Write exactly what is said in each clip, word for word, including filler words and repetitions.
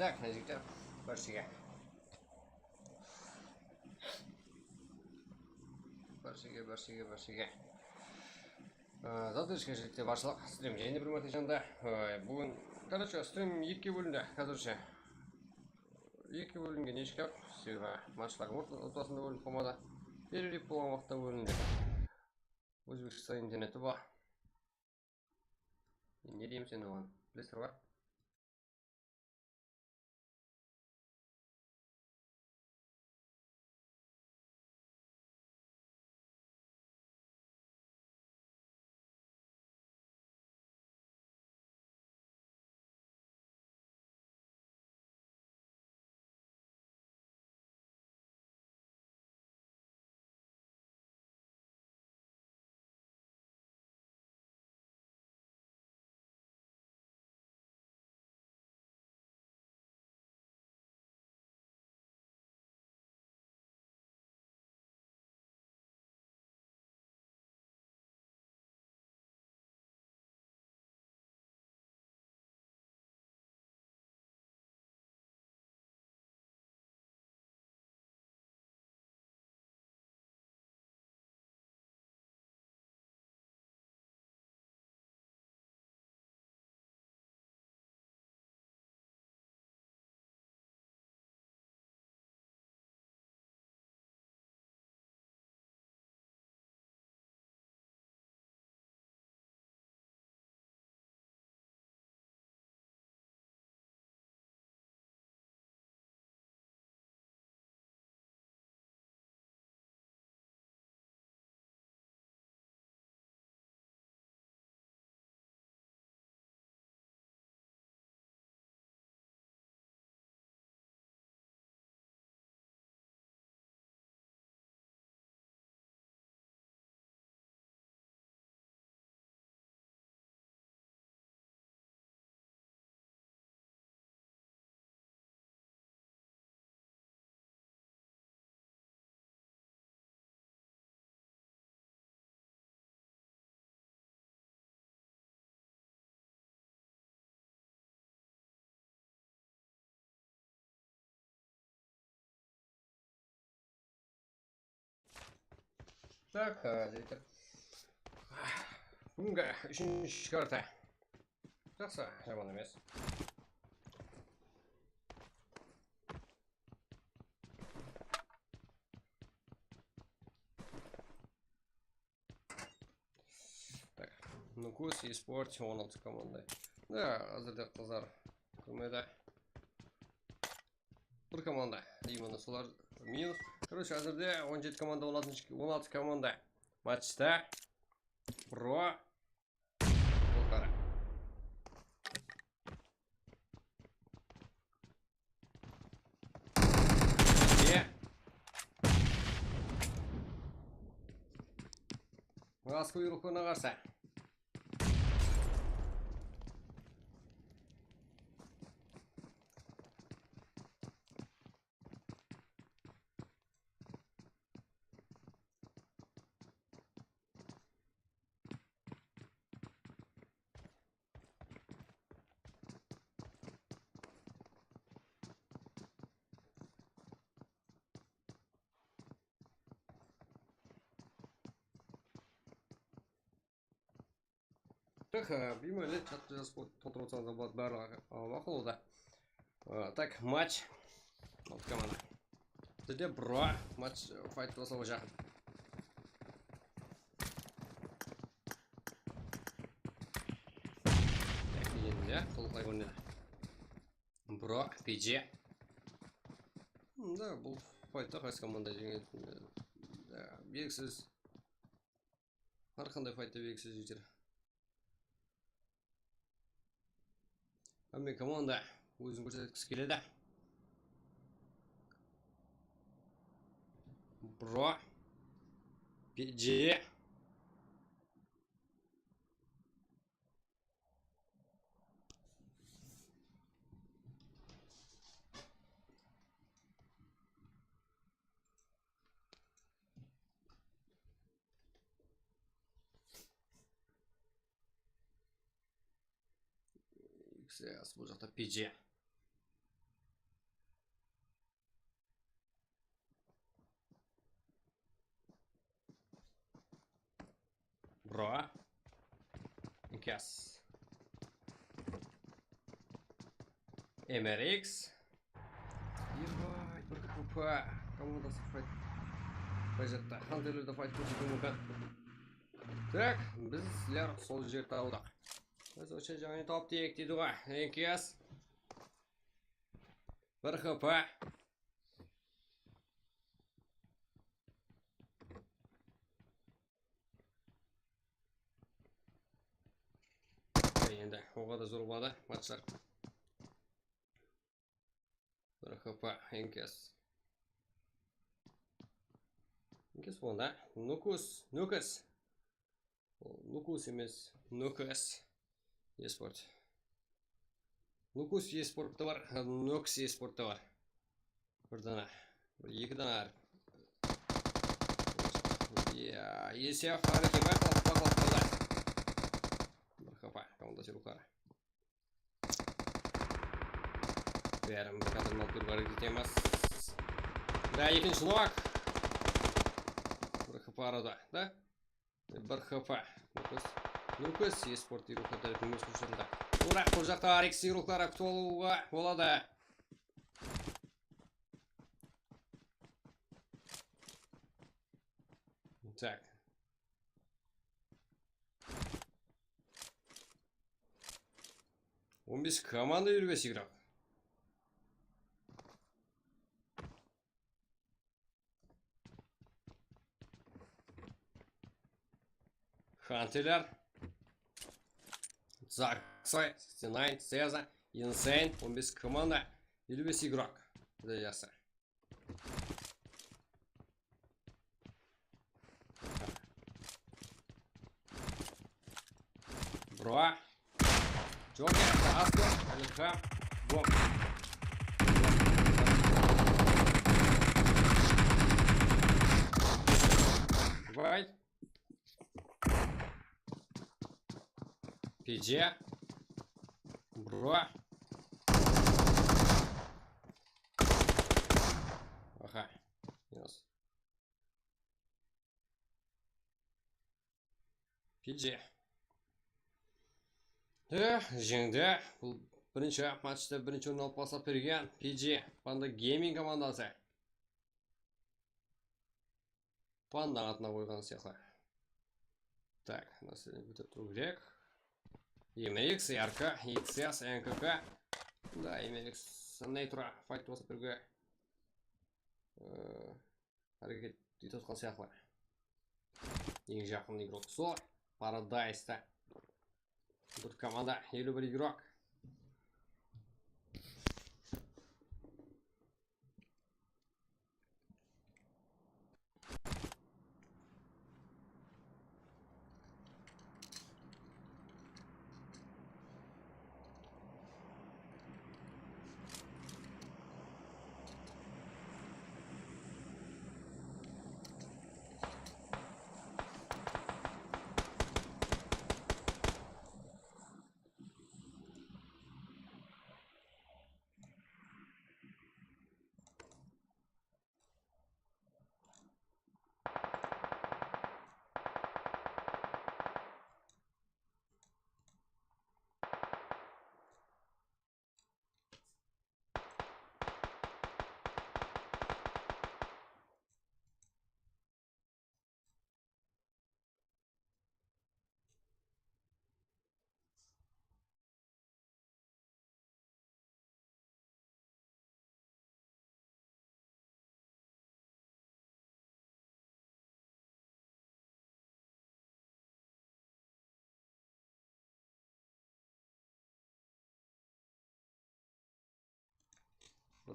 Tak, jigitler, bárshege. Bárshege, bárshege, bárshege. Á, zatırıshka jigitler, barshılıq. Stream jáne bir márte jandı. Á, búgin, короче, stream ekige bólindi házirshe. Ekige bólingen eshkaq, sebebi matchlardıń orta-, ortasında bólinip qalmadı. Periv bolǵan waqıtta bólindi. Ózbekstan interneti bar. Ne deymiz endi oǵan? Bilesizler ǵoy. Tak, e, jigitler. Búgingi úshinshi karta. Jaqsı, jaman emes. Tak, Nukus eSport, on altı komanda. Da, házirde qızlar kúrmedi. Bir komanda, именно solar minus. Короче, házirde on jeti komanda, on altı, on altı komanda matchta. Bro. Bul qara. Ye. Ras quyruqlarına qarsı. Tak, e, biymálel chattı jazıp toltırıp otsańızlar boladı, barlıǵı, e, maqul oda. E, tak, match. Altı komanda. Bizde bro, match, e, fayt baslawǵa jaqın. Tak, endi ya, tolıqlay oynaydı. Bro, P J. Da, bul faytta qaysı komanda jeńedi? E, belgisiz. Hár qanday faytta belgisiz jigitler. Hámme komanda ózin kórsetkisi keledi. Bro. P J. X S, bul jaqta P J. Bro. Inkas. M R X. Ебать, bir H P. Komandası fight. Bajattı. Hunterlerde fight kórsetip múmkin. Tak, bizler sol jerde aldıq. Biz oshın jańa tawıp deyik deydi ǵoy. Inkas. Bir H P. Endi oǵada zor boladı, matchlar. Bir H P, Inkas. Inkas onda. Nukus, Nukus. Ol Nukus emes, Nukus. Esport. Nukus esportta bar, Nox esportta bar. Bir dana, bir eki dana. Ya, ese háreket, baqlap, baqlap qaldı. Bir H P, komanda sirukları. Bárin bir kadrın alıp berip hareket etemiz. Da, ekinshi nok. Bir H P arada, da. Bir H P. Nukus. Nukus, esport yıruqlar tárepinen ósip jatırdı. Biraq bul jaqta R X yıruqları kútip alıwǵa boladı. Tak. On bes komanda, elli bes игрок. Hunterler. Zaksoy, seksen doǵız, Seza, Insane, on bes komanda, elli bes игрок. Júdá jaqsı. Bro. Joker, Asko, L K, Bom. Давай. P J. Bro. Aha. Minus. P J. Eh, jeńdi. Bul birinshi matchta birinshi orın alıp baslap bergen P J, Panda Gaming komandası. Panda atına qoyǵan sıyaqlı. Tak, mına sizlerden kútip turıw kerek. M X, R K, X S, N K K. Da, M X, Nitro, fight baslap berge. Ee, Háreket etip atqan sıyaqlı. Eń jaqın игрок sol. Paradaysta. Bir komanda, elli bir игрок.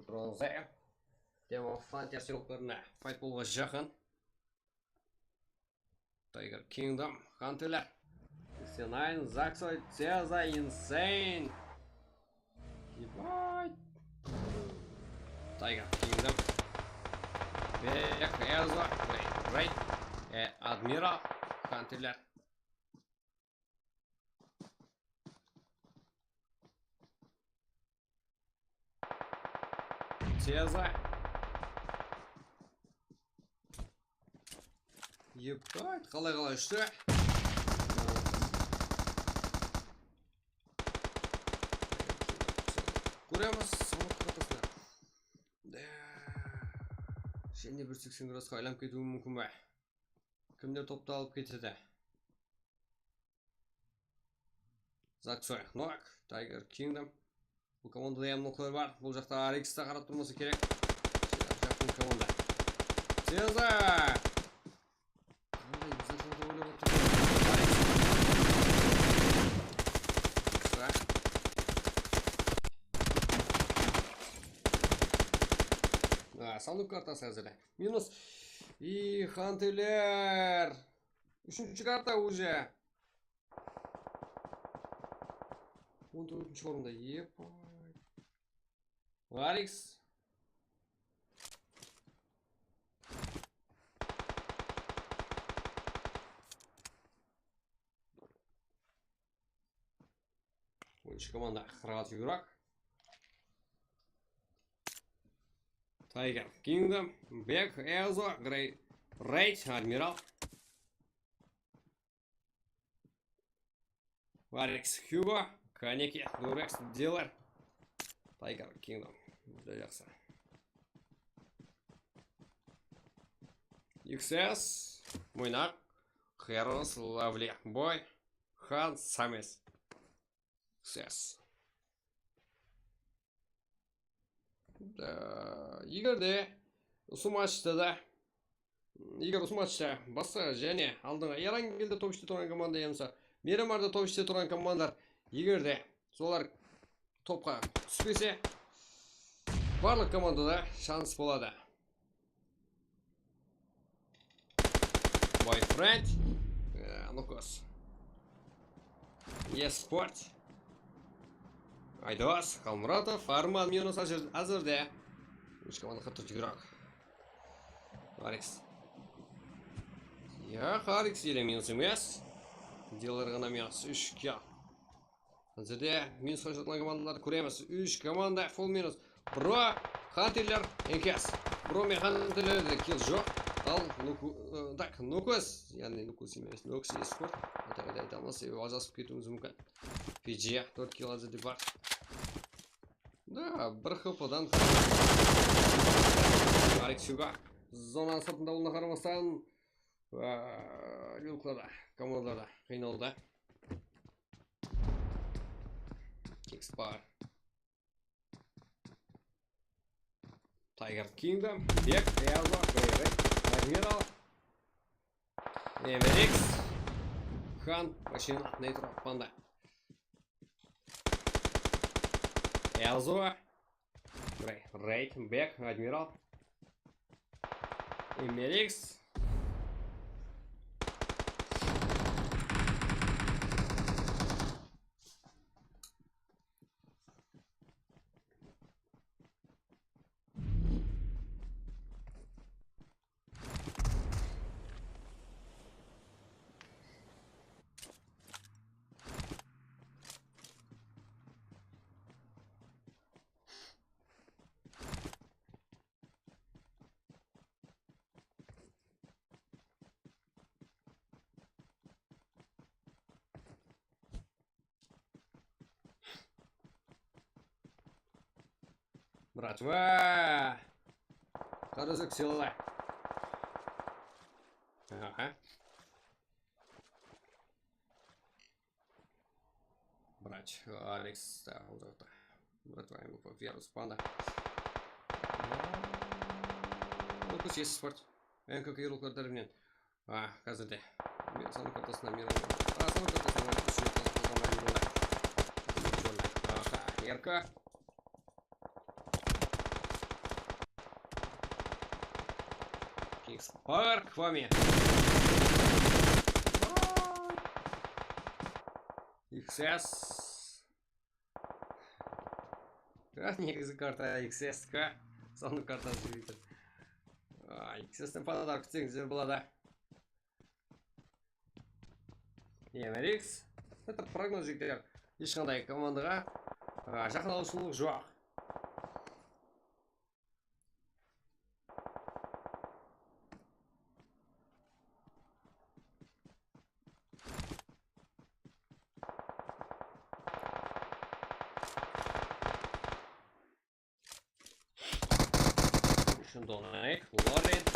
Bronze. Demon Frontier siroklarına fight bolǵa jaqın. Tiger Kingdom, Hunterler. Sixty-nine, Zaksoy, Ceza, Insane. Ебать. Tiger Kingdom. Bek, Erzo, Raid, Raid. E, Admiral, Hunterler. Ceza. Ебать, qalay, qalay ushti. Turamiz, sawıt kartasına. Jáne bir seksen gradusqa aylanıp ketiwi múmkin be? Kimler toptı alıp ketedi? Zaksoy, Noak, Tiger Kingdom. Bul komandada hám noklar bar. Bul jaqta Arix ta qarap turmasa kerek. Jaqın komanda. Cezar! Qanday bizarlardı oylap otır? Arix. Qısqa. A, sanduq kartası házir. Minus. I, Hunterler. Úshinshi karta уже. On tórtinshi orında, epay. Arix. Oyunshı komanda qırq altı yuraq. Tiger Kingdom, Bek, Ezo, Grey, Reyt, Admiral. Arix, Hugo, Kaneki, Durex, Dealer, Tiger Kingdom. Júdá jaqsı. X S, Moynaq, Heros, Lovely Boy, Hans, Sames. X S. Da, eger de usı matchta da, eger usı matchta basa jáne aldınǵı Erangel de top ishte turǵan komanda, yamasa Miramar da top ishte turǵan komandalar, eger de solar topqa túspese, barlıq komandada shans boladı. Boyfriend. E, Nukos. Esport. Aydos Xalmuratov, Arman minus házir, házirde. Úsh komanda qırq tórt yuraq. Arix. Yaq, Arix ele minus emes. Dealer ǵana minus, úsh kill. Házirde minusqa jatırǵan komandalardı kóremiz. Úsh komanda full minus. Bro, Hunterler, N K S. Bro menen Hunterlerde kill joq. Al, Nuku, ı, tak, Nukos, yaǵnıy Nukos emes, Nox Esport. Ataqayda aytamız, sebebi ajırasıp ketiwimiz múmkin. P G tórt kill házirde bar. Da, bir H P-dan Arix Hugo. Zonanıń sırtında bolǵanına qaramastan, aa, yurtlarda, komandalarda qıynaldı. Keks bar. Tiger Kingdom, Bek, Eazo, Grey Red, Admiral, Emerix, Khan, Machine, Nitro, Panda. Eazo, Grey Red, Bek, Admiral, Emerix. Bratva! Qarasaq sıyaqlı. Aha. Brach, Alex, da, ol jaqta. Bratva, M V P, Verus, Panda. Okuz, yes, sport. N K K yurtlar tárepinen. A, házirde. Men sanıp kartasına men. A, sanıp kartasına men. Aha, R K. Keks Park, Fami. X S. Negizi karta X S ka. Sanıp kartası jigitler. A, X S-ten podarok etseńizler boladı. Emerix. Это прогноз, jigitler. Hesh qanday komandaǵa, a, jaqın awısıwlıq joq. Şimdi onayıq. Lored.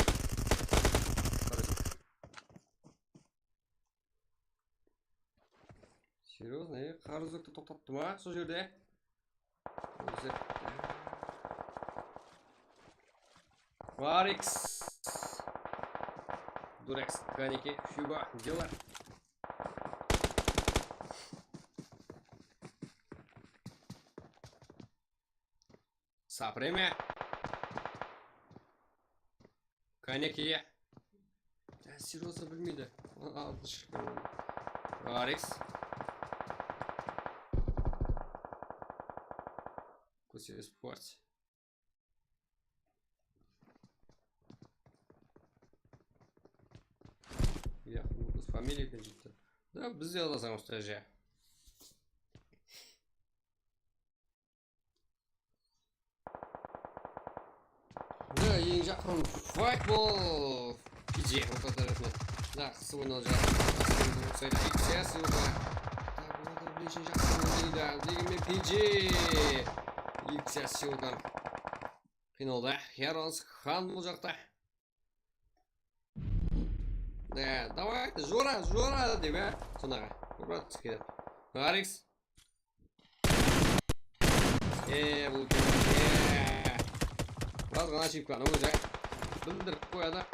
Seryoznıy, qarı úzekti toqtattı ma sol jerde? Úzek. Varix. Durex, Kaneki, Hugo, Diller. Sapreme. Kaneki. Ya, Siroza bilmeydi. Aldı shıqqan. Varix. Kuse sport. Ya, bu qız familiya bilen júripti. Da, biz de alasań ustaz ja. Da, eń jaqın fayt bol. P J, orta tárepinen. Da, qısıp oynalajaq. Uqsaydı, X S, Silva. Da, bular birinshi jaqın oynaydı. Degen men P J. X S, Silva. Qıynaldı. Heroes, Xan bul jaqta. Da, davay, jora, jora, dep, á, sonaǵa. Brat, ketedi. Varix. E, bul ketedi. E. Biraz ǵana shepkanı ózi bildirip qoyadı.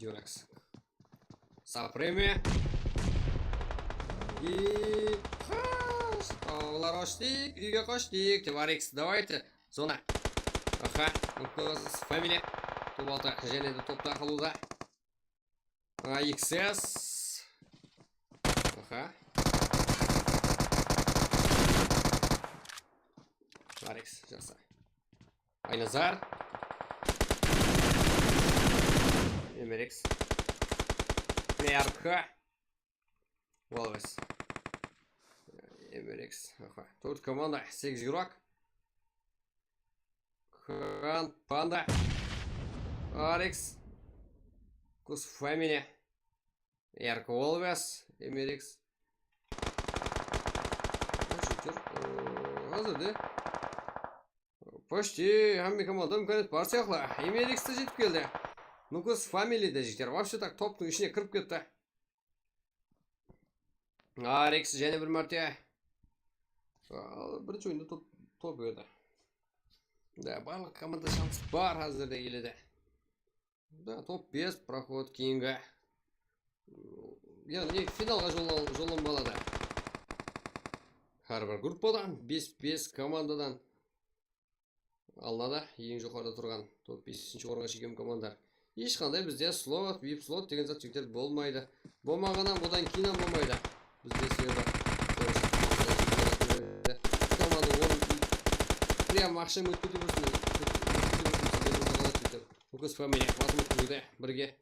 Durex. Sapreme. И, ha, olar qoshdik, úyge qoshtıq, Tevarix, давайте. Zona. Aha, Ukos, familiya. Top altı, jáne de topta qalıwda. A X S. Aha. Varix, jaqsı. Aynazar. Emerix. N R K. Walves. Emerix. Aha. Tórt komanda, segiz jurak. Khan Panda. Arix. Kus Family. N R K Walves. Emerix. Jigitler, e, házirde почти hámme komandada imkaniyat bar sıyaqlı. Emerix te jetip keldi. Nukus Family de, jigitler, вообще так toptıń ishine kirip ketti. Arix jáne bir márte. Al, birinshi oyında top, top edi. Da, barlıq komanda shansı bar házirde elede. Da, top bes, proxod keyingi. Yaǵnıy finalǵa jolla-, jollanba aladı. Hár bir gruppadan bes, bes komandadan alınadı. Eń joqarıda turǵan top besinshi orınǵa shekem komandalar. Hesh qanday bizde slot, vip slot degen zat, jigitler, bolmaydı. Bolmaǵan hám, odan keyin hám bolmaydı. Bizde sebebi komanda orın, прям aqsham ótip kete bersin. Nukus Family, basımız kúydi, birge.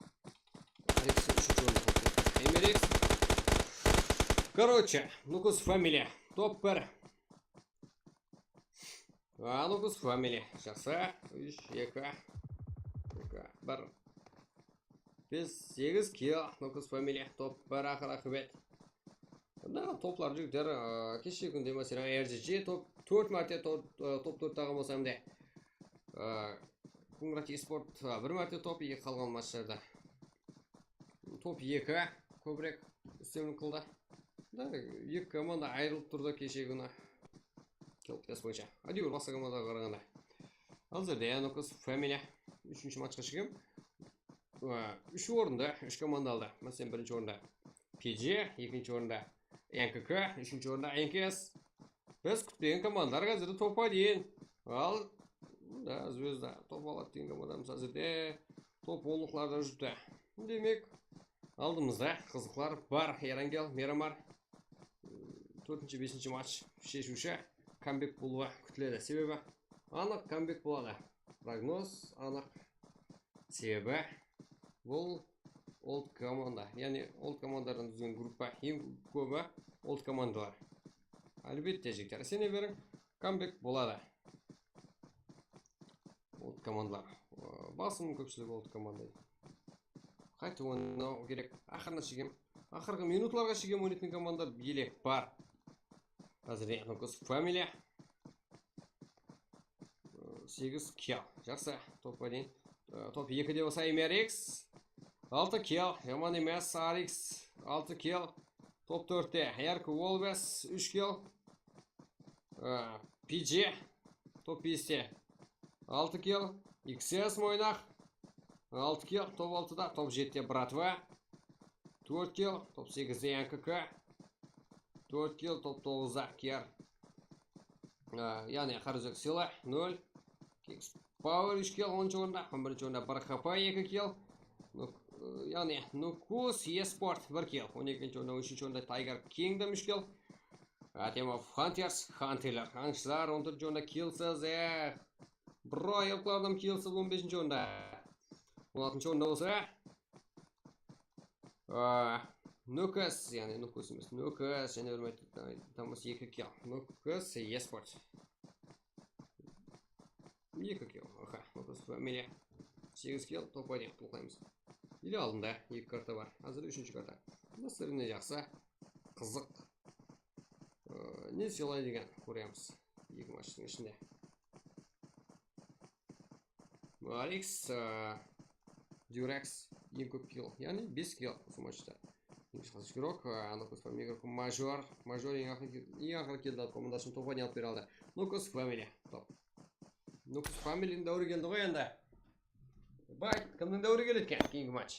Arix úshinshi orında qalıp ketti. Emerix. Короче, Nukus Family, top bir. A, Nukus Family, jaqsı. Úsh, eki, eki, bir. Bes, segiz kill, Nukus Family, top bir, aqır aqıbet. Mına toplar, jigitler, a, keshegi kúnde, máselen, R G G top, tórt márte top, a, top tórt alǵan bolsa, hám de, a, Kungrat Esport, a, bir márte top, eki qalǵan matchlarda. Top eki kóbirek ústemlik qıldı. Da, eki komanda ayırılıp turdı keshegi kúni. Kelip boyınsha. Áytewir, basqa komandaǵa qaraǵanda. Házirde Nukus Family úshinshi matchqa shekem, a, úsh orındı úsh komanda aldı. Máselen, birinshi orında P G, ekinshi orında N K K, úshinshi orında N K S. Biz kútpegen komandalar házirde topqa deyin. Al, da, Zvezda top aladı degen komandamız házirde top onlıqlarda júrdi. Demek, aldımızda qızıqlar bar. Erangel, Miramar. Tórtinshi, besinshi match sheshiwshi kambek bolıwı kútiledi. Sebebi anıq kambek boladı. Prognoz anıq. Sebebi bul old komanda, yaǵnıy old komandalardan dúzilgen gruppa, eń kóbi old komandalar. Álbette, jigitler, isene beriń, kambek boladı. Old komandalar. Ee, basım kópshilik old komanda. Qaytıp oynaw kerek. Aqırına shekem, aqırǵı minutlarǵa shekem oynaytuǵın komanda elek bar. Házir Nukos familiya. Segiz kill. Jaqsı. Top один. Ee, top ekide bolsa Emeriks. Altı kill. Jaman emes. Ariks. Altı kill. Top tórtte Erko Wolves. Úsh kill. Ee, P J. Top beste. Altı kill. X S Moynaq. Altı kill. Top altıda. Top jetide Bratva. Tórt kill. Top segizde N K K. Tórt kill, top toǵızda Kiyar. Á, yaǵnıy Qaraózek Sila, nol. Kings Power úsh kill, onınshı orında, on birinshi orında bir H P, eki kill. Nuk-, á, yaǵnıy Nukus Esport bir kill, on ekinshi orında, úshinshi orında Tiger Kingdom úsh kill. Atemov Hunters, Hunterler, Ańshılar, on tórtinshi orında Killsız, eh. Bro, yoqlardım Killsız on besinshi orında. On altınshı orında bolsa Aa, Nukas, yaǵnıy Nukas emes, Nukas, jáne bir márte tamız eki kill. Nukas Esport. Eki kill, aha, Nukas familiya. Segiz kill, top один, uqlaymız. Ele aldında eki karta bar. Házir úshinshi karta. Nasırine jaqsı, qızıq. Ee, ne sıylaydı eken, kóremiz. Eki matchtıń ishinde. Alex, e, Durex eń kóp kill, yaǵnıy bes kill usı matchta. Eń jaqsı igrok, e, Nukus familiya igrok Major. Major eń aqırǵı, eń aqırǵı killdi alıp, komandasın top один alıp bere aldı. Nukus familiya, top. Nukus familiyanıń dáwiri keldi ǵoy endi. Bay, kimniń dáwiri keledi eken keyingi match?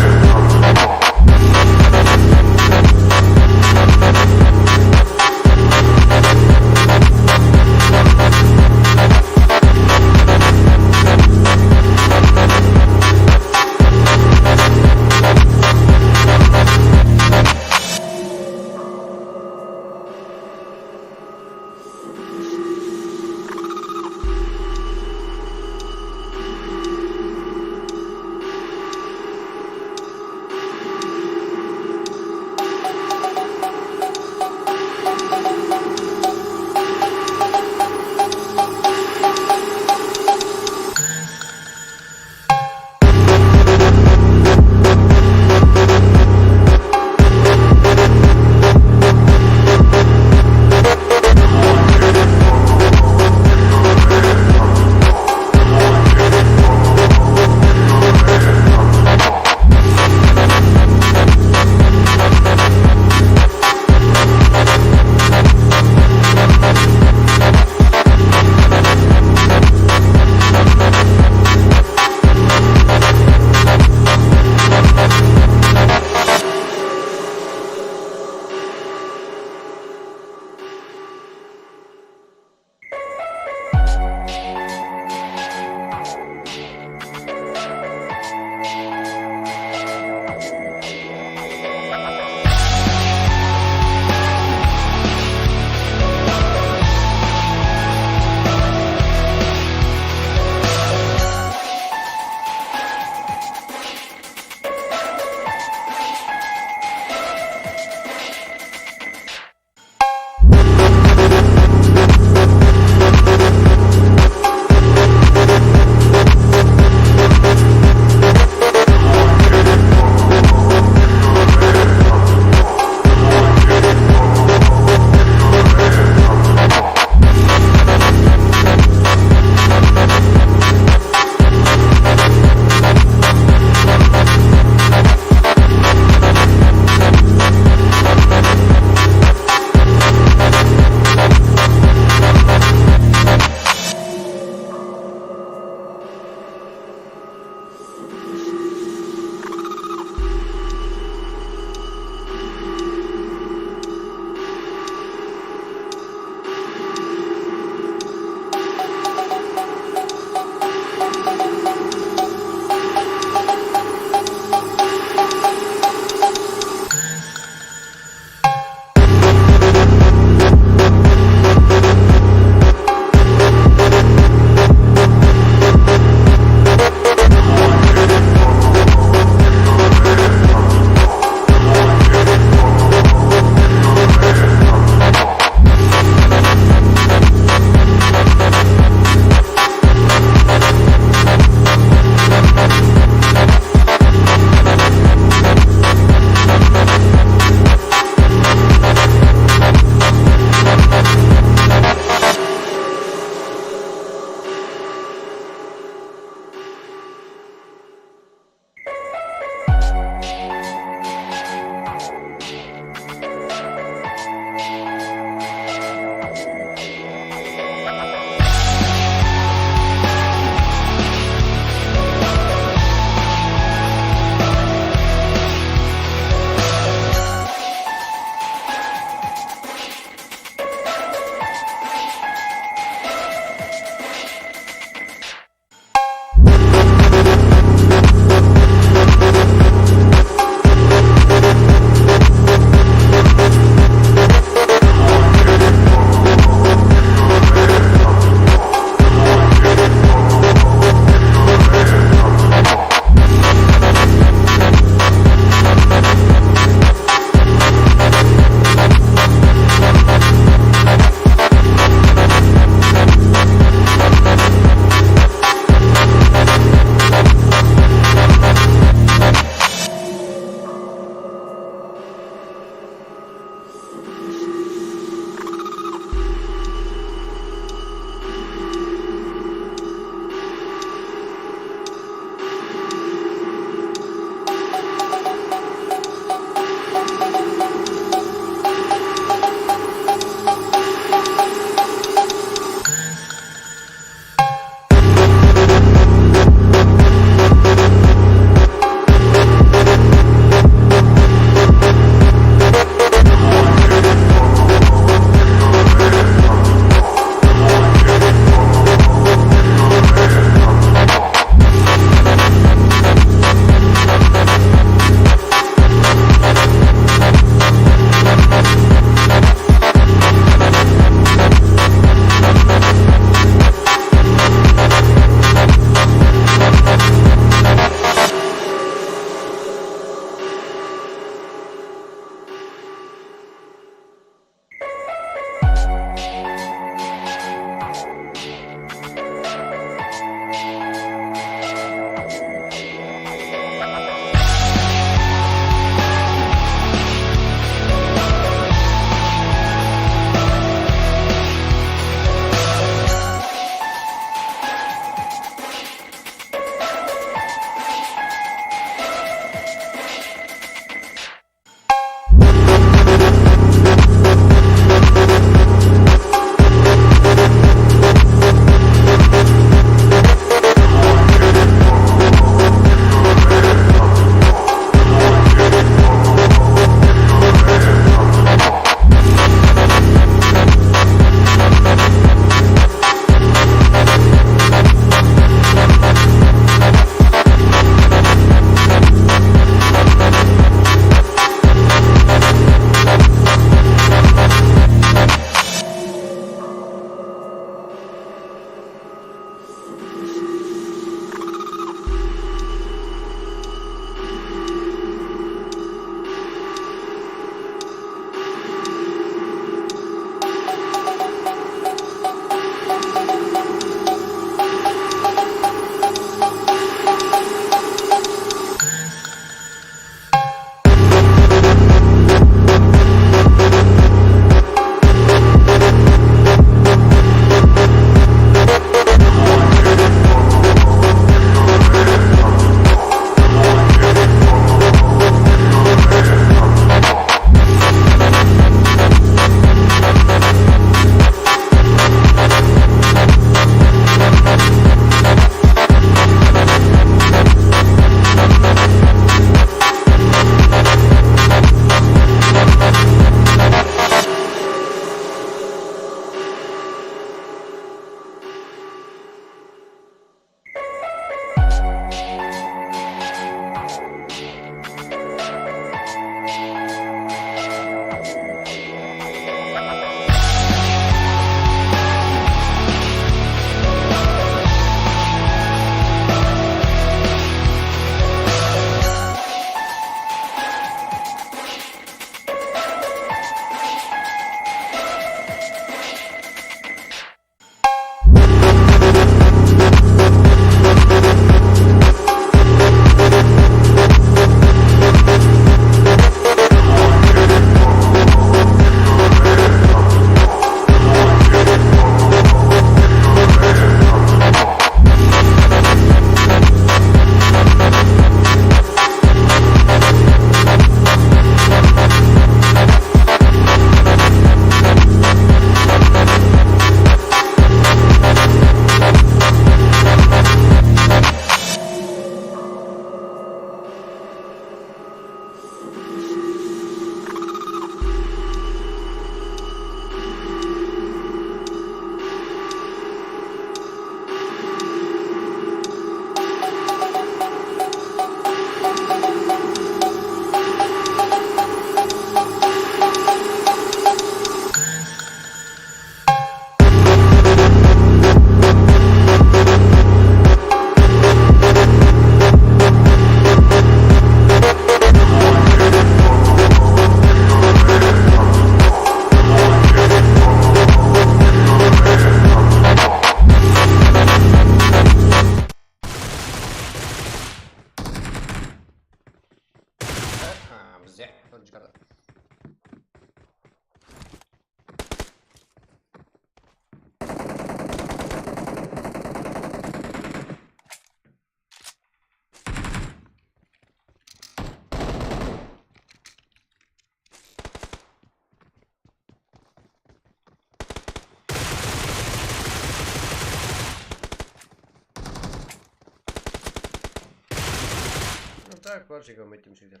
Так, короче, говорю, мы этим всегда.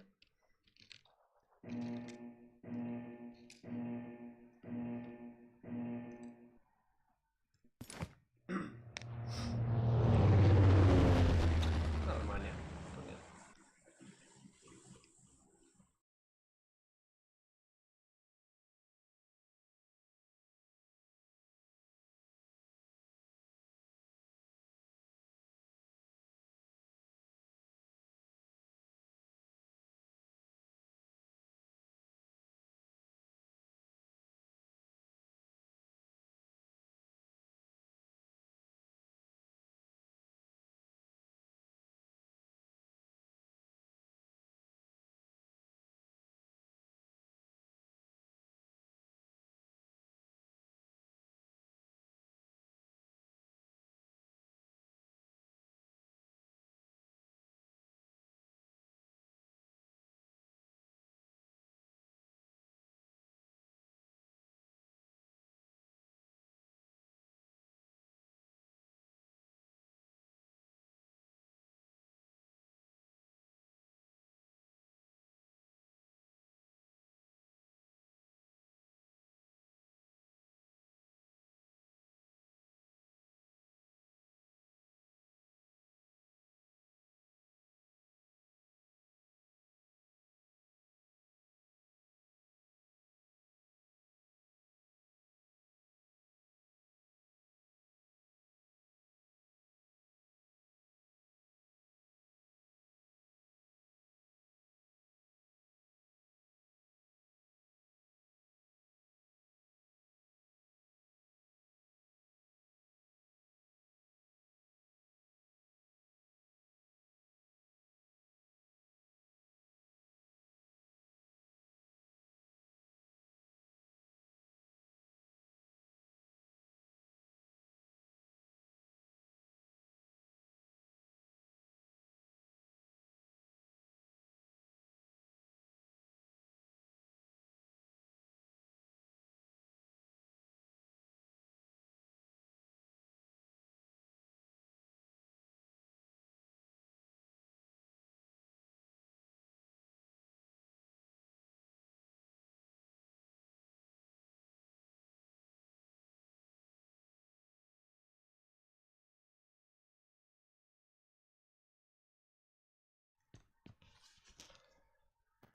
Нормально.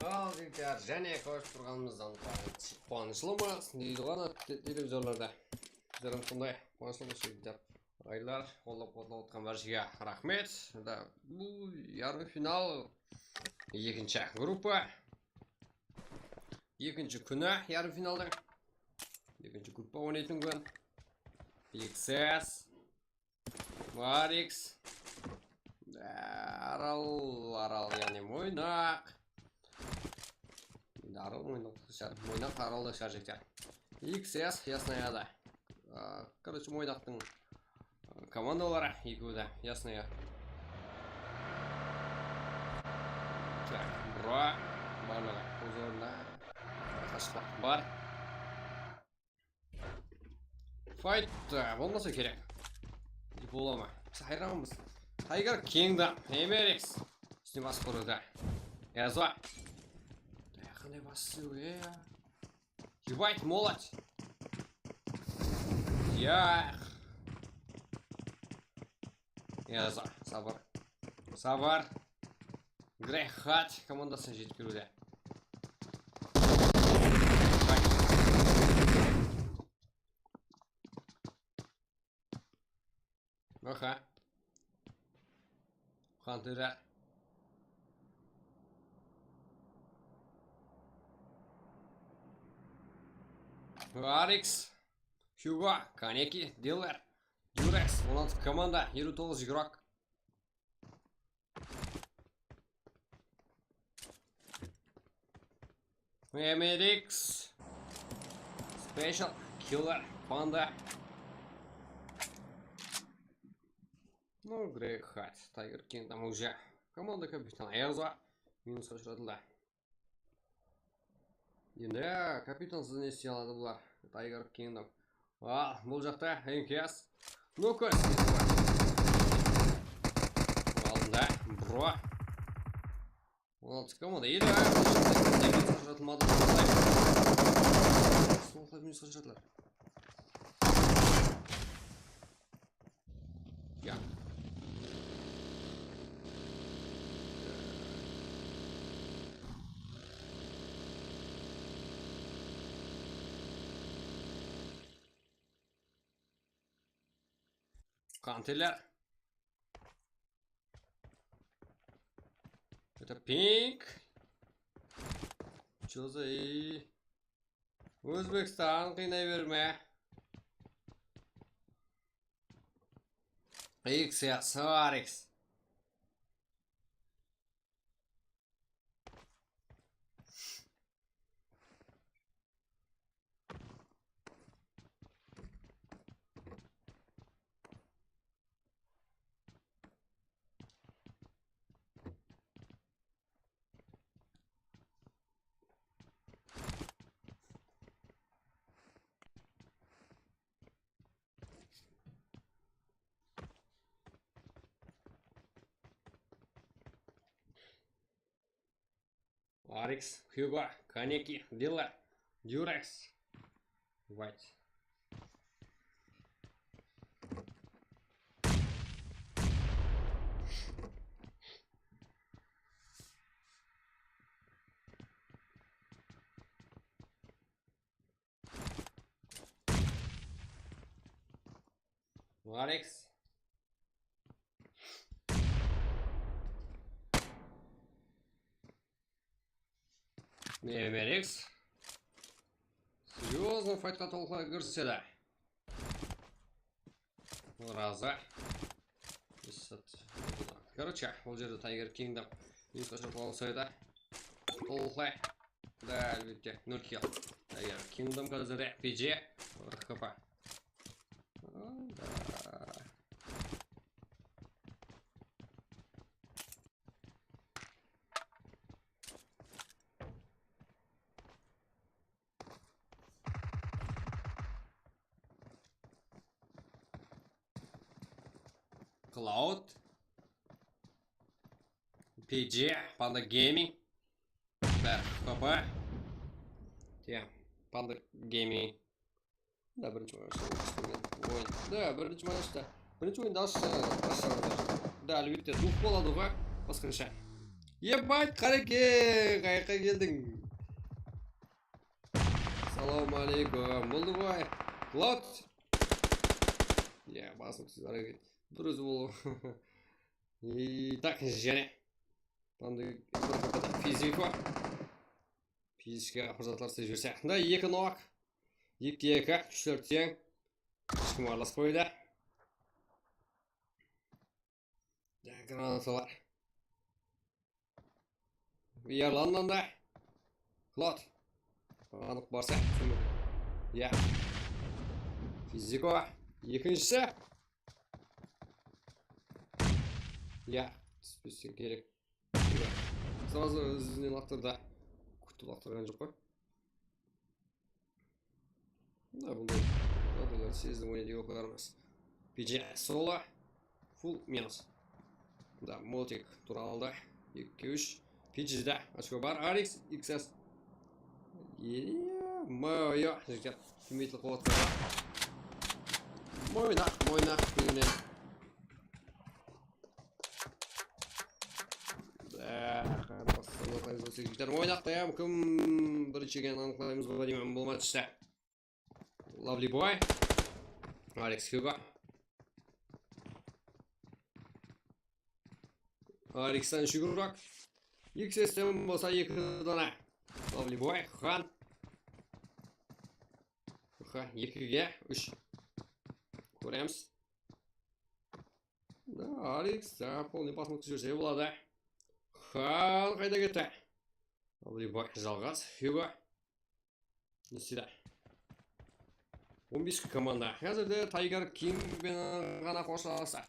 Al, jigitler, jáne kórip turǵanımızdan quwanısh-, quwanıshlımız, deydi ǵoy ana te-, televizorlarda. Bizler hám sonday quwanıshlımız, jigitler. Ǵaylar, qollap-quwatlap atırǵan bárshege raxmet. Da, bul yarım final, ekinshi gruppa. Ekinshi kúni yarım finaldıń. Ekinshi gruppa oynaytın kún. X S, Varix, Aral, Aral, yaǵnıy Moynaq. Endi Aral Moynaq shar-, Moynaq Araldı shar jigitler. X S, Yasnaya da. A, короче, Moynaqtıń, a, komandaları ekewi de, Yasnaya. Так, bura, barlıǵı óz ornında. Qashıqlıq bar. Fight, a, bolmasa kerek. Bola ma? Biz hayranbız. Tiger Kingdom, Emerix. Ústine basıp kóredi. Yazba. Qanday basıw, e? Ебать, молодец. Yaq. Yazba, sabır. Sabır. Grey Hat komandasına jetip keliwde. Aha. Pantera. Varix. Hugo, Kaneki, Diller, Durex, on altı komanda, elli toǵız igrok. Emerix. Special Killer, Panda. Ну, Grey Hat, Tiger Kingdom уже. Komanda kapitani Ayazova minusqa ushıratıldı. Endi kapitansız ne istey aladı bular? Tiger Kingdom. Al, bul jaqta N K S. Nukas. Aldında Bro. Komanda, ele, sol minusqa jıratılmadı. Sol minusqa jıratılar. Ya. Qanteler. Это pink. Чё за и? Ózbekstan, qıynay berme. X ya, Swarix. Arix, Hugo, Kaneki, Villa, Durex, White. Arix. Ne, Merix? Серьёзно faytqa tolqay kirse de. Raza. Короче, ol jerde Tiger Kingdom minusqa shırtqalıp saydı. Tolqay. Da, álbette, nol kill. Tiger Kingdom házirde P J. Bir H P. Da. Cloud. P J, Panda Gaming. Bári P P. Tiya, Panda Gaming. Da, birinshi oyın. Oyın. Da, birinshi oyın. Birinshi oyında aslı. Da, álbette, duh boladı ǵoy. Basqansha. Ебать, Qareke, qayaqqa keldiń? Salawma aleykum. Boldı ǵoy. Cloud. Ya, basıpsız, háreket. Bir ózi bol. И так, jáne. Mınday bir qapıda fiziko. Fizika bir zatlar islep júrse. Mında eki nok. Ekide eki, úshler teń. Eshkim aralaspaydı. Ya, granatalar. Uyarlanman da. Cloud. Anıq barsa. Ya. Fiziko. Ekinshisi. Ya. Túspese kerek. Srazı izinen laqtırdı. Kútip laqtırǵan joq pa? Mına bunday jaǵdaylardı sezdim, oynaydı, oqılarmız. P J solo. Full minus. Da, Moltik turalı da. Eki, úsh. P J de ochko bar. Arix, X S. Iya, moyo, jigitler. Kimiyetli quwatlar. Moynaq, moynaq, mine. Da, qarindaslar, jigitler, oynaqta ya, kim birinshi ekenin anıqlaymız ba deymen, bolmadı ishte. Lovely boy. Alex Hugo. Alexten úsh igrók. X S ten bolsa eki dana. Lovely boy, Xan. Ha, ekige úsh. Kóremiz. Da, Alex, saǵan polnıy basmaqtı júrse boladı. Xan qayda ketti? Lovely boy, jalǵız, Hugo. Nesida. On beski komanda. Házirde Tiger King penen ǵana xoshlassadı.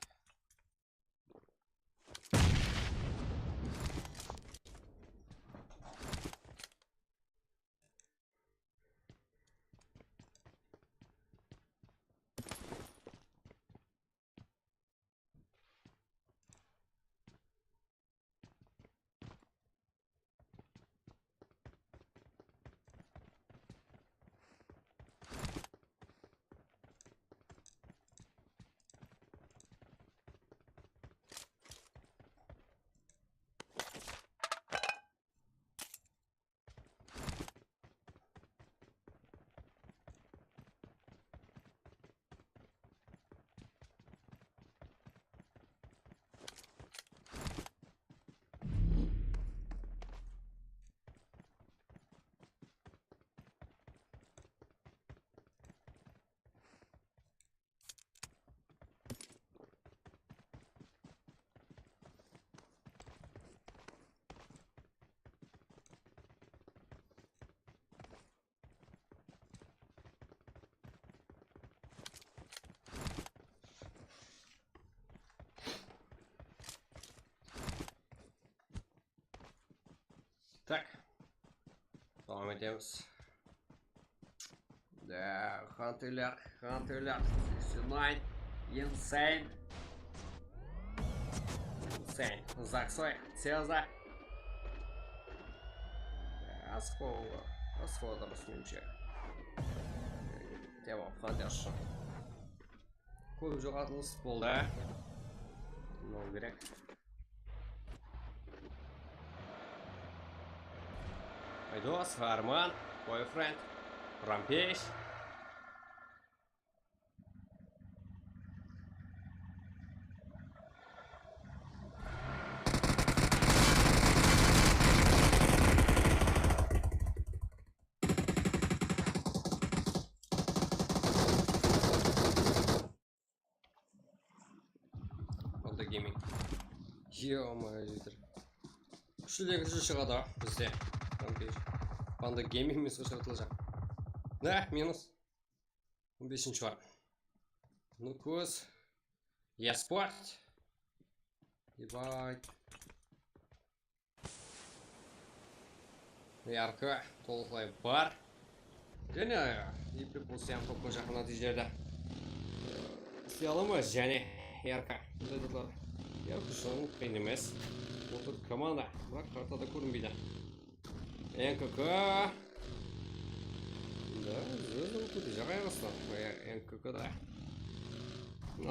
Tak. Dawam etemiz. Da, Hunterler, Hunterler, sixty-nine, Insane. Insane, Zaksoy, Ceza. Asıqpa oǵan, asıqpa atırmız, menimshe. Tamam, Hunter. Kóp joǵaltılısıp boldı. Mınaw kerek. Aydos, Arman, Boyfriend, Rampage. Panda Gaming. Ё-моё, jigitler. Kúshli degen kúshli shıǵadı bizde. Panda Gaming minusqa shıǵartılajaq. Da, minus. On besinshi bar. Nukos. Yasport. Ебать. Yarkı tolıqlay bar. Jáne eplik bolsa hám topqa jaqın nátiyjelerdi isley ala ma? Jáne yarkı. Bunday zatlar. Yarkı ushın qıyın emes. Otır komanda. Biraq kartada kórinbeydi. N K K. Da, zızdıl kúti jaǵay bastan. N K K da.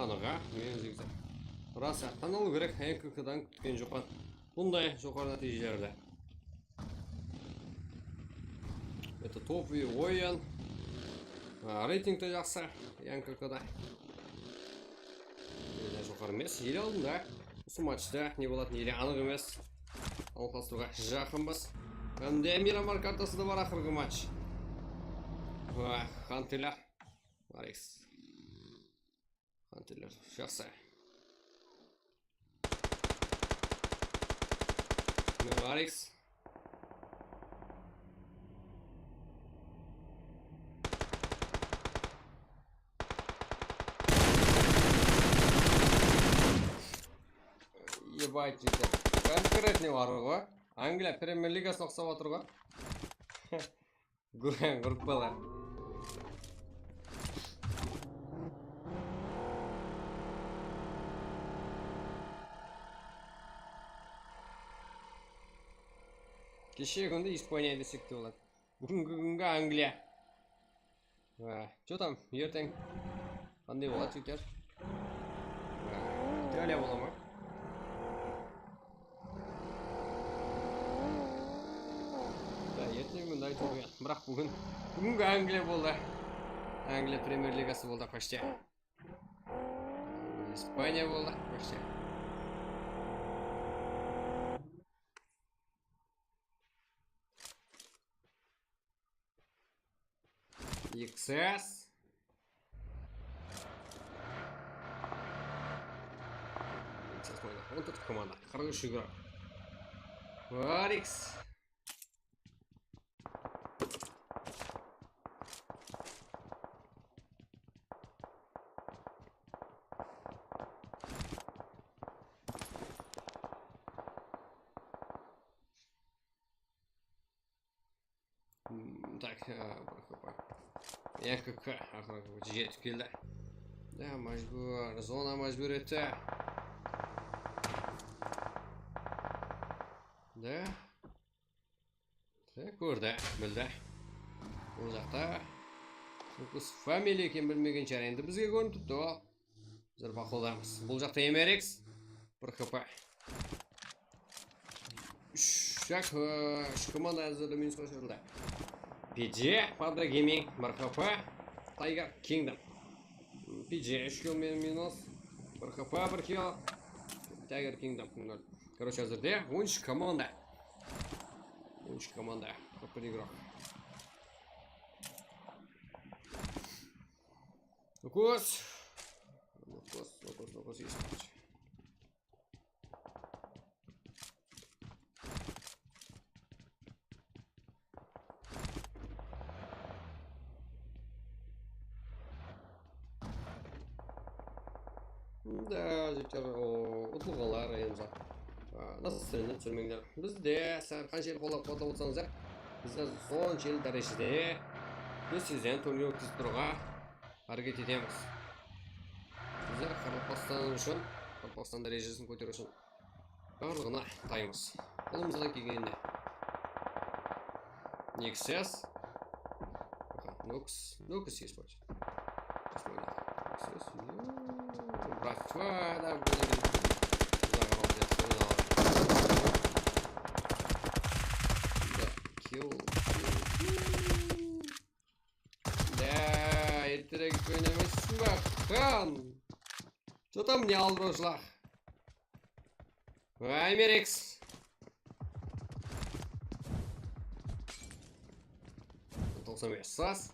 Anıǵa, men zigzag. Rasa, tan alıw kerek, N K K-dan kútken joqpan bunday joqarı nátiyjelerdi. Это топовый oyın. A, reyting de jaqsı, N K K-da. Ele joqarı emes, ele aldında. Usı matchta ne bolatın ele anıq emes. Anıqlastırıwǵa jaqınbız. Hám de Miramar kartası da bar aqırǵı match. Wah, Hunterler. Alex. Hunterler, jaqsı. Alex. Ебать, jigitler. Конкретный bar ǵoy. Angliya Premyer Ligasına uqsap atır ǵoy. Gurgan gruppalar. Keshe kúnde Ispaniya desek te boladı. Búgingi kúnge Angliya. Ha, что там, erteń qanday boladı, jigitler? Ha, Italiya bola ma? Da, erteń kúnde aytıw qıyın. Biraq búgin, búgingi Angliya boldı. Angliya Premyer Ligası boldı, почти. Ispaniya boldı, почти. X S. X S oynadı. On tórt komanda. Qırq úsh igrok. Alex. Hmm, tak, e, bir H P. E K K, aqırı jetip keldi. Da, majbúr, zona majbúr etti. Da. Da, kórdi, bildi. Bul jaqta. Nukos familiya eken bilmegen shıǵar. Endi bizge kórinip turıptı ol. Bizler baqıldamız. Bul jaqta M R X. Bir H P. Úsh, jak, e, úsh komanda házirde minusqa túsirildi. P J, Panda Gaming, bir H P. Tiger Kingdom. P J úsh kill men-, minus. Bir H P, bir kill. Tiger Kingdom nol. Короче, házirde on úsh komanda. On úsh komanda. Qırq bir igrok. Nukos. Nukos, Nukos, Nukos, Nukos. Da, jigitler, o, utılǵanlar, endi, a, Nasıl seni sürmekler? Bizde sizler qanshelli qollap-quwatlap otırsańızlar, bizler sonshalik dárejede biz sizlerdi turnir ótkizip turıwǵa háreket etemiz. Bizler Qaraqalpaqstan ushın, Qaraqalpaqstan dárejesin kóteriw ushın barlıǵına taymız. Qolımızdan kelgenine. Nexus. Nox, Nox есть вроде. Сейчас мы Nexus, ё, братва, да, блин. Да, kill, kill. Да, erterek oynamaysız ba, xan? Что там мне aldırawshılar? Ay, Merex. Toqsan bes sas.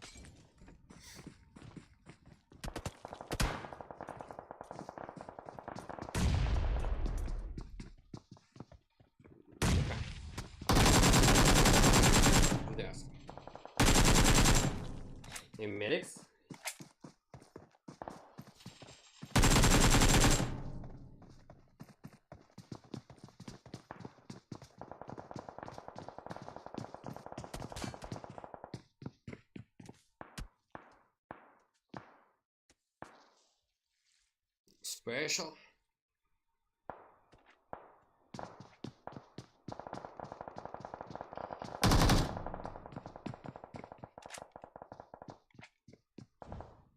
Júdá aqsaq. Merex. Special.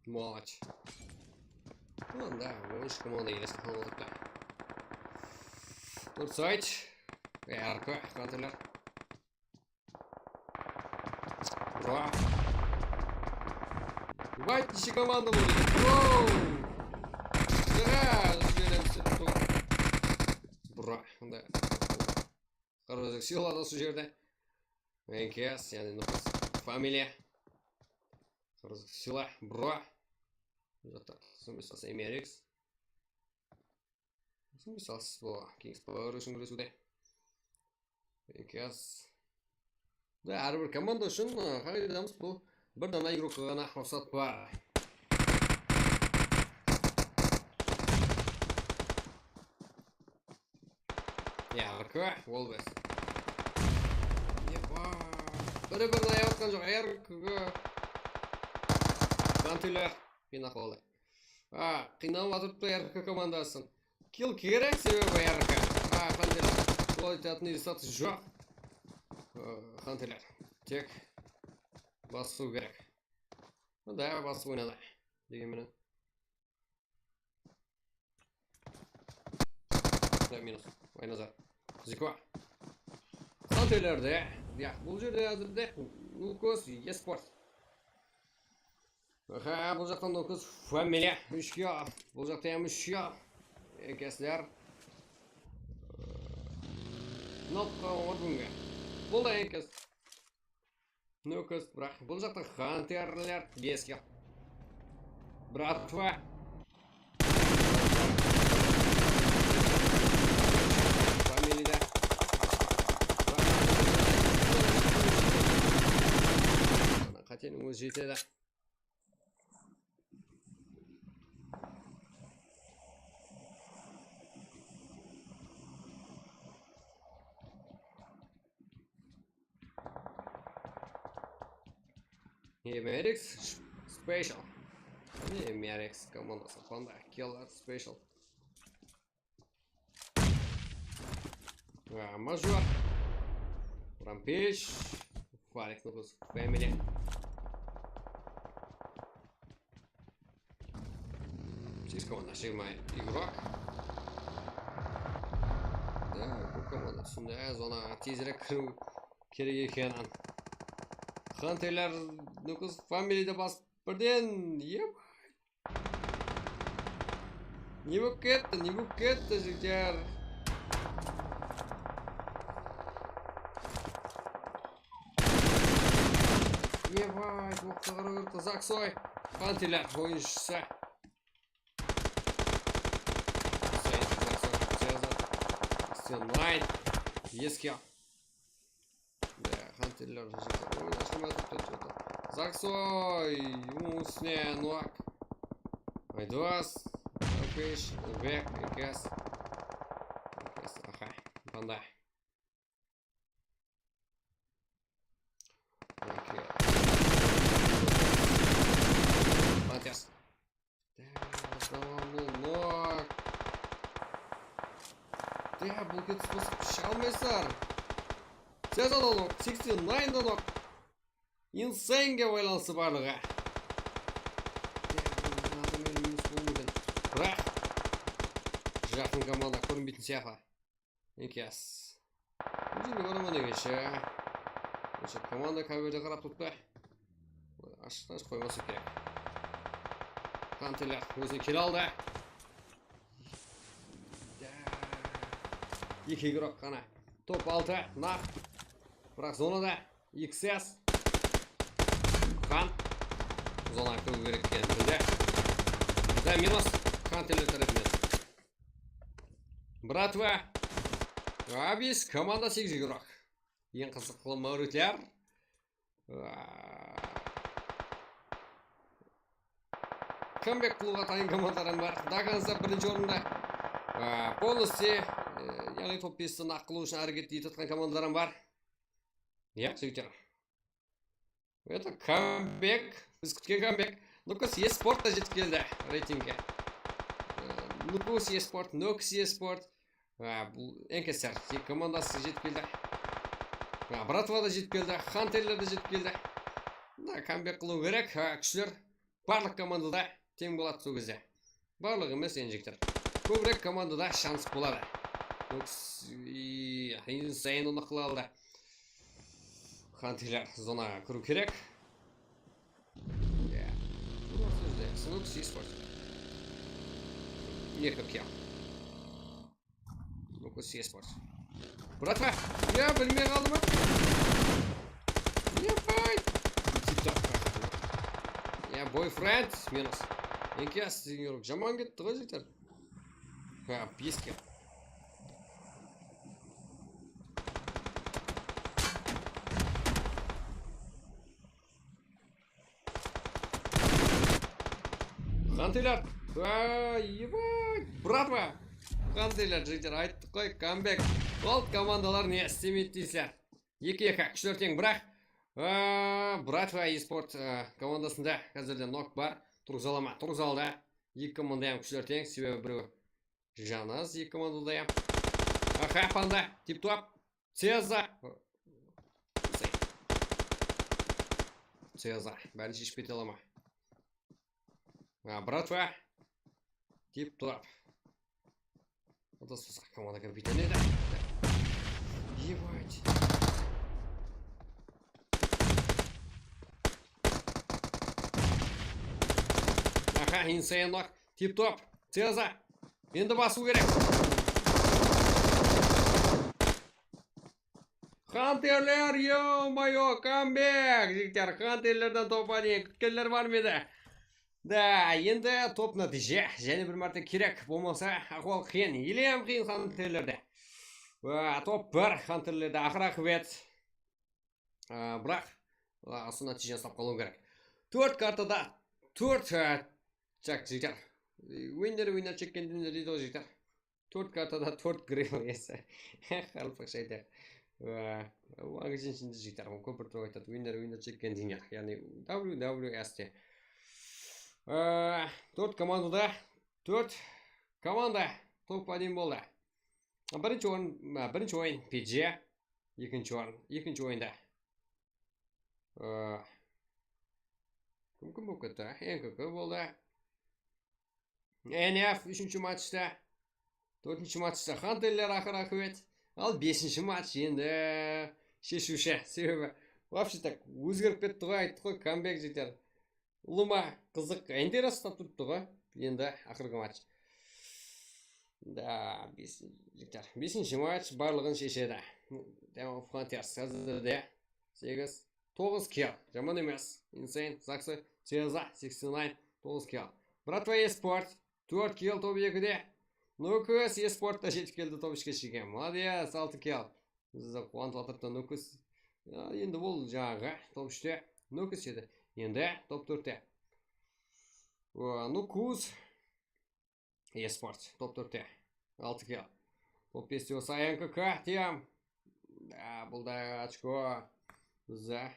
Молодец. Ну да, он úsh komanda elesip qalıp otırıptı. Durıs ayt. Yarqı, qantılar. Bro. Ебать, неше команда bul. Bro. Bro, mında. Qırmızı silah da usı jerde. N K S, yaǵnıy, Nox familiya. Qırmızı silah, bro. Bul jaqta Qızım Esas M R X. Qızım Esas, bul Kings Power ushın gúresiwde. N K S. Da, hár bir komanda ushın, ı, qaǵıydamız bul. Bir dana igrokqa ǵana ruxsat bar. Ya, R K, ol bes. Epa. Biri birin ayap atqan joq, R K. Qantılar, qıynaq boldı. A, qıynap atırıptı R K komandasın. Kill kerek, sebebi R K. A, Qantılar. Sol aytatın zat joq. Aa, Qantılar. Tek basıw kerek. Da, basıp oynaydı. Degen menen. Da, minus. Aynazar. Ziko. Qantılarda. Ya, bul jerde házirde Nukos Esport. Aha, bul jaqtan Nukos familiya. Úsh kill. Bul jaqta hám úsh kill. Ekesler. Nokqa orgunga. Bul da ekes. Nukos, biraq bul jaqta Xanterler, bes kill. Bratva. Familiyada. Qáteniń ózi jetedi. E, Merix Special. E, Merix komandası. Panda Killer Special. А, Мажор. Rampage. Фарик, ну, плюс Family. Слишком он ошибаемый игрок. Да, bu komanda usınday zonaǵa tezirek kiriw kerek eken. Xanterler, Nukos Family de basıp birden, ep. Ne bolıp ketti, ne bolıp ketti, jigitler? Ебать, oqqa qaraw kerek, Zaksoy. Xanterler oyınshısı. Zaksoy, Zaksoy, Zaksoy. Sten Knight. Eski. Да, Xanterler, oynaşamay turıptı, что-то. Zaksoy, bunıń ústine Noak. Aydos, Rampage, Vek, Ekes. Ekes, aha. komanda. Okey. Молодец. Dávamlı nok. Dá, bul ketip bolsa shıǵa almaysızlar. Sezon nok, seksen nine nok. Insanege baylanıslı barlıǵı. Dá, bul adam minus bolmadı. Biraq, jaqın komanda kórinbeytin sıyaqlı. Enkes. Ózine oraman egenshi. Ózi komanda káberde qarap turıptı. Ashıqtan qoymasa kerek. Xanterler ózine kele aldı. Eki igrok ǵana. Top altı, naq. Biraq zonada. X S. Xan. Zonaǵa kiriw kerek ekenin bildi. Da, minus. Xanterler tárepinen. Bratva. Abis komanda segiz igrok. Eń qızıqlı mavritler. Kambek qılıwǵa tayın komandalar bar. До конца birinshi orında. Полностью, e, yaǵnıy top besti naq qılıw ushın háreket etip atqan komandalar bar. Ya, jigitler. Это камбэк. Biz kútken камбэк. Nukus Esport ta jetip keldi reytingge. Ee, Nukus Esport, Nokus Esport. Ha, bul enkesler. Eki komandası jetip keldi. Ha, Bratva da jetip keldi. Xanterler de jetip keldi. Mına камбэк qılıw kerek. Ha, kúshler barlıq komandada teń boladı sol gezde. Barlıq emes, endi jigitler. Kóbirek komandada shans boladı. Nokus, i, Insane onı qıla aldı. Xanterler zonaǵa kiriw kerek. Ya. Nokus Esport. Eki kill. Nokus Esport. Bratva. Ya, bilmey qaldı ma? Ya, bay. Ya, boyfriend minus. Enkes degen jaman ketti ǵoy, jigitler. Ha, bes kill. Xanterler. Vay, ебать, bratva. Xanterler, jigitler, ayttıq ǵoy, камбэк. Ol komandalar ne istemeydi deysizler. Eki eki, kúshler teń, biraq, aa, Bratva Esport, aa, komandasında házirde nok bar. Turǵıza ala ma? Turǵıza aldı. Eki komanda hám kúshler teń, sebebi birew janaz eki komandada hám. Aha, panda, tip-top. Ceza. Ceza. Bárin sheship kete ala ma? Ha, Bratva. Tip-top. Oda sosaq komanda kirip ketedi. Ебать. Aha, Insane nok. Tip-top. Ceza. Endi basıw kerek. Xanterler, ё-моё, камбэк! Jigitler, Xanterlerden top один kútkenler bar ma edi? Da, endi top nátiyje. Jáne bir márte kerek, bolmasa ahwal qıyın. Elem qıyın Xanterlerde. Wa, top bir Xanterlerde, aqır aqıbet. Aa, biraq, aa, usı nátiyjeni uslap qalıw kerek. Tórt kartada tórt, aa, tak, jigitler. Winner, winner, chicken dinner deydi ǵoy, jigitler. Tórt kartada tórt grill iyesi. Qaraqalpaqsha aytayıq. Aa, magazin ishinde, jigitler, ol kóp bir turıp aytadı. Winner, winner, chicken dinner. Yaǵnıy W W S te. Aa, tórt komandada tórt komanda top один boldı. Birinshi orın, a, birinshi oyın P G, ekinshi orın, ekinshi oyında. Ee, kim, kim bolıp ketti? N K K boldı. N F úshinshi matchta, tórtinshi matchta Xanterler aqır aqıbet. Al besinshi match endi sheshiwshi. Sebebi, вообще так, ózgerip ketti ǵoy, ayttıq ǵoy, камбэк jeter. Ulıwma qızıq, интересно turıptı ǵoy. Endi aqırǵı match. Da, bes, jigitler, besinshi match barlıǵın sheshedi. Demo Hunters házirde segiz, toǵız kill. Jaman emes. Insane, Zaksı, Ceza, seksen nine, toǵız kill. Bratva Esport, tórt kill top ekide. Nokus Esport ta jetip keldi top úshke shekem. Молодец, altı kill. Bizdi quwantıp atırıptı Nokus. Ya, endi ol jańaǵı top úshte Nokus edi. Endi top tórtte. O, Nokus Esport top tórtte. Altı kill. Top beste bolsa N K K, tiyam. Da, bul da ochko. Bizde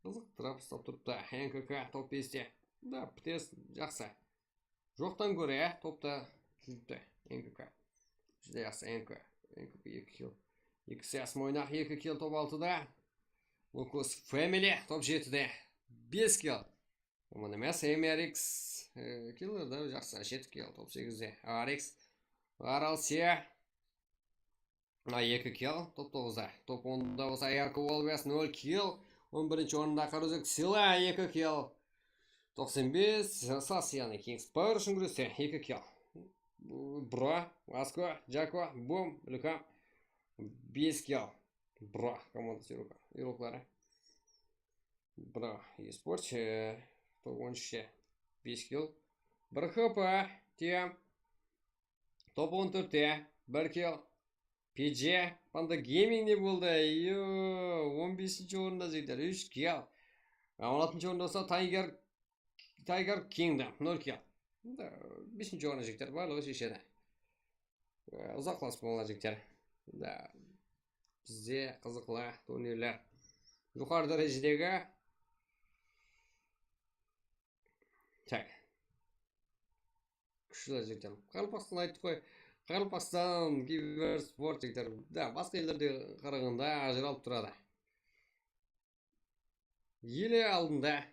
qızıqtırıp uslap turıptı. N K K top beste. Da, pites jaqsı. Joqtan kóre topta júripti N K K. Júdá jaqsı N K K. N K K eki kill. Eki siyas moynaq, eki kill top altıda. Lukus Family top jetide. Bes kill. Aman emes, M R X, e, killer da jaqsı, jeti kill, top segizde. R X, R L C, a, eki kill, top toǵızda. Top onda bolsa Ayarko Wolves, nol kill. On birinshi orında Qaruzek Sila, eki kill. Toqsan bes, Sas, yaǵnıy Kings Power ushın gúreste, eki kill. Bro, Asko, Jako, Bum, Lukam, bes kill. Bro komandası igrokları. Bro, eSport, e, top on úshte bes kill. Bir H P, tiyam. Top on tórtte bir kill. P J, Panda Gaming ne boldı? Yo, on besinshi orında, jigitler, úsh kill. On altınshı orında bolsa Tiger, Tiger Kingdom, nol kill. Da, besinshi orın, jigitler, barlıǵı sheshedi. E, uzaqlasıp bolǵan, jigitler. Da, bizde qızıqlı turnirler. Joqarı dárejedegi. Tak. Kúshli, jigitler. Qaraqalpaqstan ayttıq qoy. Qaraqalpaqstan kibersport, jigitler. Da, basqa ellerde qaraǵanda ajıralıp turadı. Ele aldında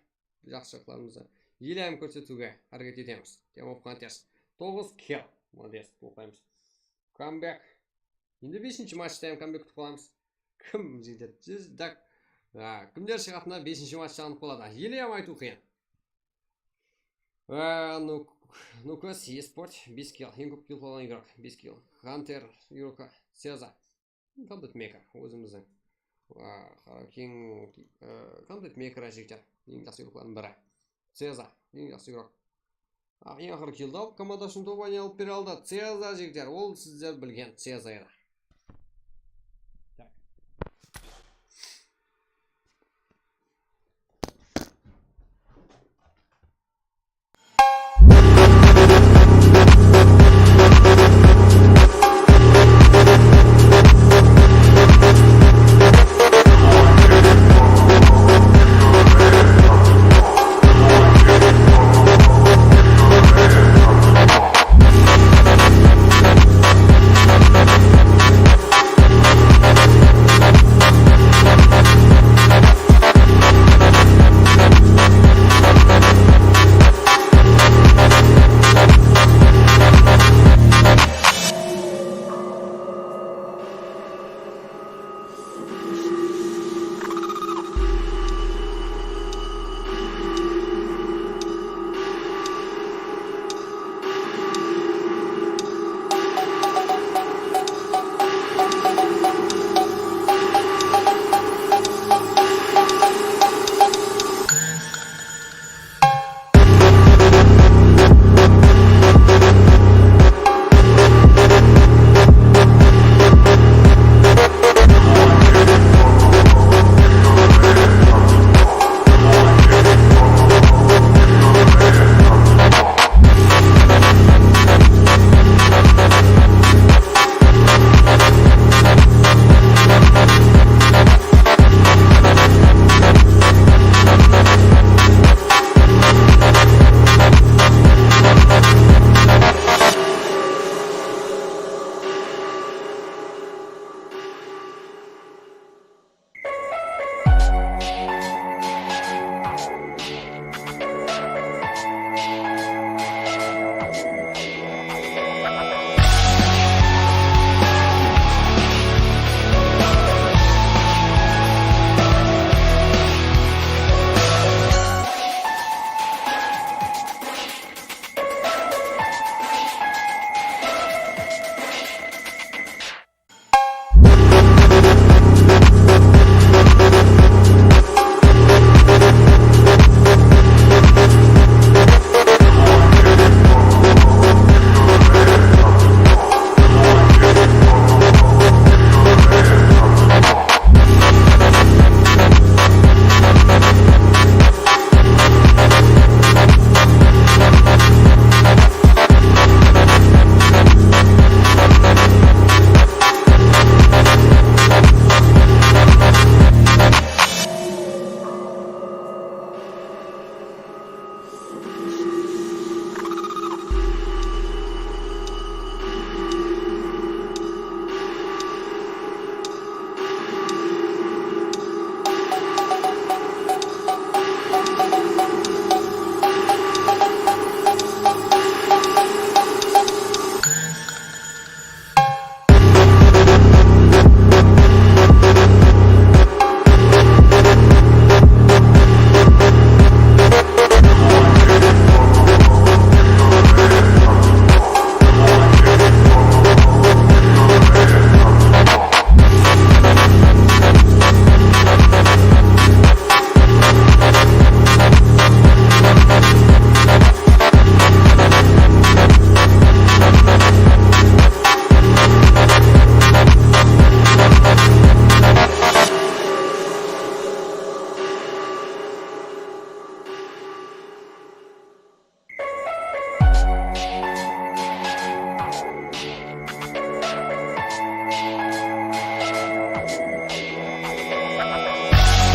jaqsı jaqlarımızdı ele hám kórsetiwge háreket etemiz. Team of Hunters. Toǵız kill. Molodec, qutlıqlaymız. Comeback. Endi besinshi matchta hám comeback kútip qalamız. Kim, jigitler? Siz, dak, a, kimler shıǵatını besinshi matchta anıq boladı. Ele hám aytıw qıyın. A, Nuk-, Nukas eSport, bes kill. Eń kóp kill qılǵan igrok, bes kill. Hunter igrokı, Seza. Content Maker, ózimizdiń. A, Haraking, e, Content Maker, jigitler. Eń jaqsı igroklardıń biri. Seza, eń jaqsı igrok. A, eń aqırı killdi alıp, komanda ushın top oynay alıp bere aldı. Seza, jigitler, ol sizler bilgen Seza edi.